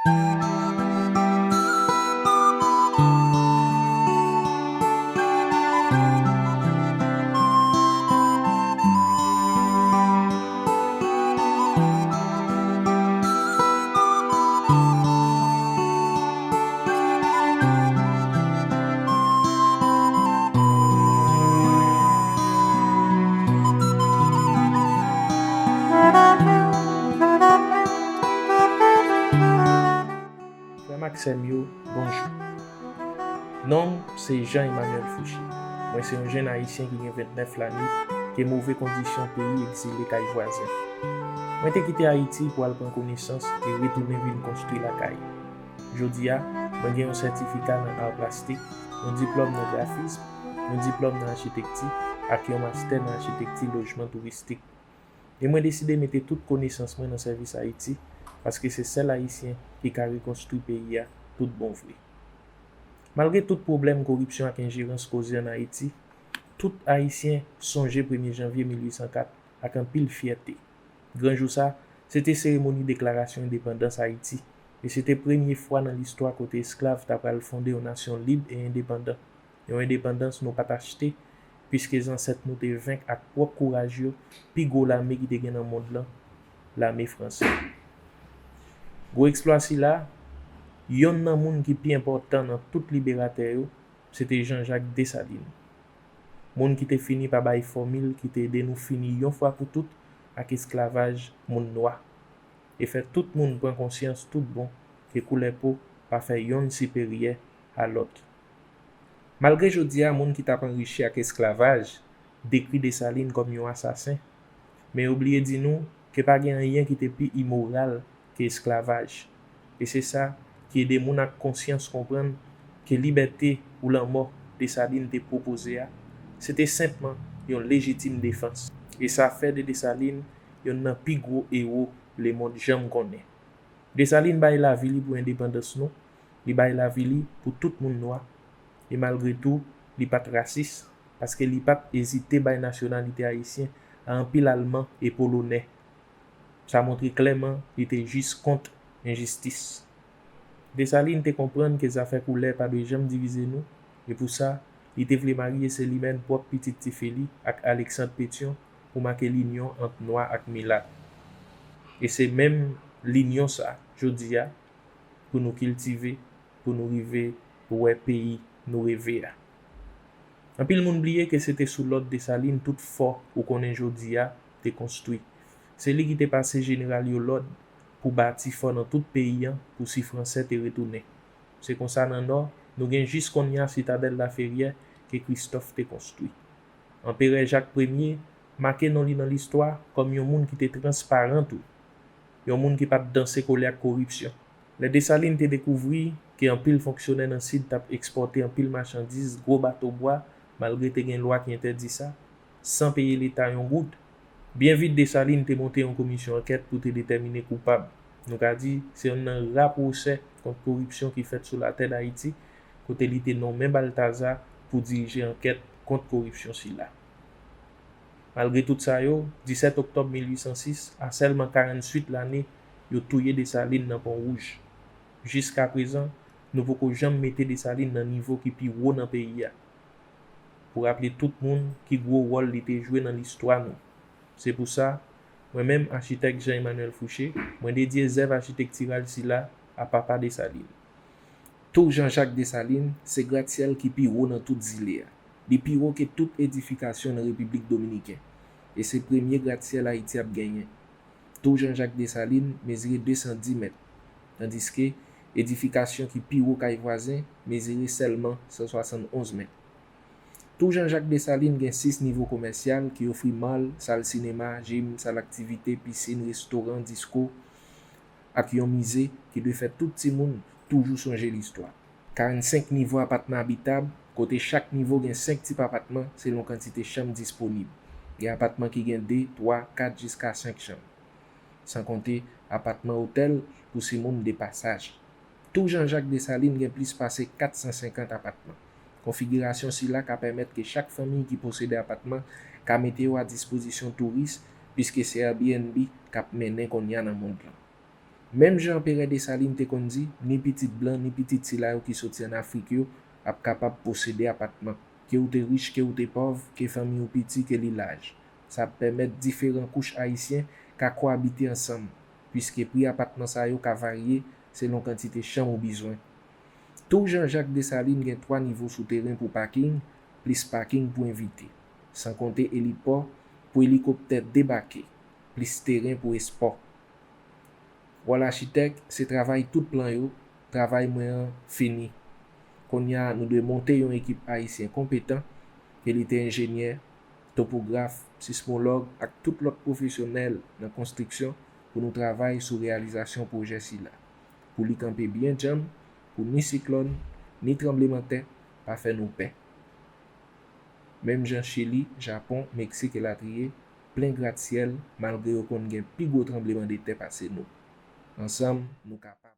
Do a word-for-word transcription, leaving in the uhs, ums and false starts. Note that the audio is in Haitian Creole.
Frè m ak sè m yo, bonjou. Non m se Jean Emmanuel Fouché. Mwen se yon jèn ayisyen ki gen vennèf lane, ke move kondisyon peyi egzile kay vwazen. Mwen te kite Ayiti pou al pran konesans e retounen vin konstwi lakay. Jodi a, mwen gen yon sètifika nan ar plastik, yon diplòm nan grafism, yon diplòm nan achitekti ak yon mastè nan achitekti lojman touristik. E mwen deside mete tout konesans mwen nan sèvis Ayiti, paske se sèl Ayisyen ki ka rekonstwi peyi a tout bon vre. Malgre tout pwoblèm koripsyon ak enjerans koze ann Ayiti, tout Ayisyen sonje premye janvye mil uit san kat ak anpil fyète. Gran jou sa, se te seremoni deklarasyon endepandans Ayiti, e se te premye fwa nan listwa kote esklav ta pral fonde yon nasyon lib e endepandan. Yon endepandans nou pa t achte, piske zansèt nou te venk ak pwòp kouraj yo pi gwo lame ki te gen nan mond lan, lame fransè. Gwo eksplwa sila, yonn nan moun ki pi enpòtan nan tout liberatè yo, se te Jean-Jacques Dessalines. Moun ki te fini pa bay fòmil ki te ede nou fini yon fwa pou tout ak esklavaj moun nwa, e fè tout moun pran konsyans tout bon ke koulè po pa fè yonn siperyè a lòt. Malgre jodi a, moun ki t ap anrichi ak esklavaj dekri Desalin kòm yon asasen, men yo bliye di nou ke pa gen anyen ki te pi imoral ke esklavaj. E se sa ki ede moun ak konsyans konprann ke libète ou lanmò Desalin te pwopoze a, se te senpman yon lejitim defans. E sa fè de Desalin yonn nan pi gwo ewo lemonn janm konnen. Desalin bay lavi li pou endepandans nou, li bay lavi li pou tout moun nwa, e malgre tou, li pa t rasis, paske li pa t ezite bay nasyonalite ayisyen a anpil Alman e Polonè. Sa montre klèman li te jis kont enjistis. Desalin te konprann ke zafè koulè pa dwe janm divize nou, e pou sa, li te vle marye Selimèn, pwòp pitit tifi li, ak Aleksand Petyon pou make linyon ant nwa ak milat. E se menm linyon sa, jodi a, pou nou kiltive, pou nou rive wè peyi nou reve a. Anpil moun bliye ke se te sou lòd Desalin tout fò ou konnen jodi a te konstwi. Se li ki te pase jeneral yo lòd pou bati fò nan tout peyi an pou si fransè te retounen. Se konsa nan Nò, nou gen jis kounye a Sitadèl Laferyè ke Kristòf te konstwi. Anperè Jak Premye make non li nan listwa kòm yon moun ki te transparan tou, yon moun ki pa t danse kole ak koripsyon. Lè Desalin te dekouvri ke anpil fonksyonè nan Sid t ap ekspòte anpil machandiz gwo bato bwa, malgre te gen lwa ki entèdi sa, san peye Leta yon goud, byen vit Desalin te monte yon komisyon ankèt pou te detèmine koupab. Nou ka di, se yonn nan ra pwosè kont koripsyon ki fèt sou latè Dayiti, kote li te nonmen Baltazar pou dirije ankèt kont koripsyon sila. Malgre tout sa yo, disèt oktòb mil uit san sis, a sèlman karanntuit lane, yo touye Desalin nan Pon Wouj. Jiskaprezan, nou poko janm mete Desalin nan nivo ki pi wo nan peyi a. Pou raple tout moun ki gwo wòl li te jwe nan listwa nou. Se pou sa, mwen menm, achitèk Jean Emmanuel Fouché, mwen dedye zèv achitektiral sila a Papa Desalin. Tou Jean Jacques Dessalines se gratsyèl ki pi wo nan tout zile a. Li pi wo ke tout edifikasyon nan Repiblik Dominiken. E se premye gratsyèl Ayiti ap genyen. Tou Jean Jacques Dessalines mezire de san di mèt, tandiske edifikasyon ki pi wo kay vwazen mezire sèlman san swasann onz mèt. Tou Jean Jacques Dessalines gen sis nivo komèsyal ki ofri mall, sal sinema, jim, sal aktivite, pisin, restoran, disko, ak yon mize ki dwe fè tout timoun toujou sonje listwa. Karannsenk nivo apatman abitab, kote chak nivo gen senk tip apatman selon kantite chanm disponib. Gen apatman ki gen de, twa, kat jiska senk chanm. San konte apatman otèl pou se moun de pasaj. Tou Jean Jacques Dessalines gen plis pase kat san senkant apatman. Konfigirasyon sila ka pèmèt ke chak fanmi ki posede apatman ka mete yo a dispozisyon touris, piske se Airbnb k ap mennen kounye a nan mond lan. Menm jan Anperè Desalin te konn di, ni pitit blan, ni pitit sila yo ki soti ann Afrik yo ap kapab posede apatman. Ke w te rich, ke w te pòv, ke fanmi w piti, ke li laj. Sa ap pèmèt diferan kouch ayisyen ka koabite ansanm, piske pri apatman sa yo ka varye selon kantite chanm ou bizwen. Tou Jan Jak Desalin gen twa nivo souteren pou paking, plis paking pou envite. San konte elipò pou elikoptè debake, plis teren pou espò. Wòl achitèk, se travay tout plan yo, travay mwen an fini. Kounye a, nou dwe monte yon ekip ayisyen konpetan, ke li te enjenyè, topograf, sismològ ak tout lòt pwofesyonèl nan konstriksyon pou nou travay sou reyalizasyon pwojè sila. Pou li kanpe byen djanm, pou ni siklòn, ni tranblemanntè pa fè nou pè. Menm jan Chili, Japon, Meksik elatriye, plen gratsyèl, malgre yo konn gen pi gwo tranblemanntè pase nou. Ansanm, nou kapab.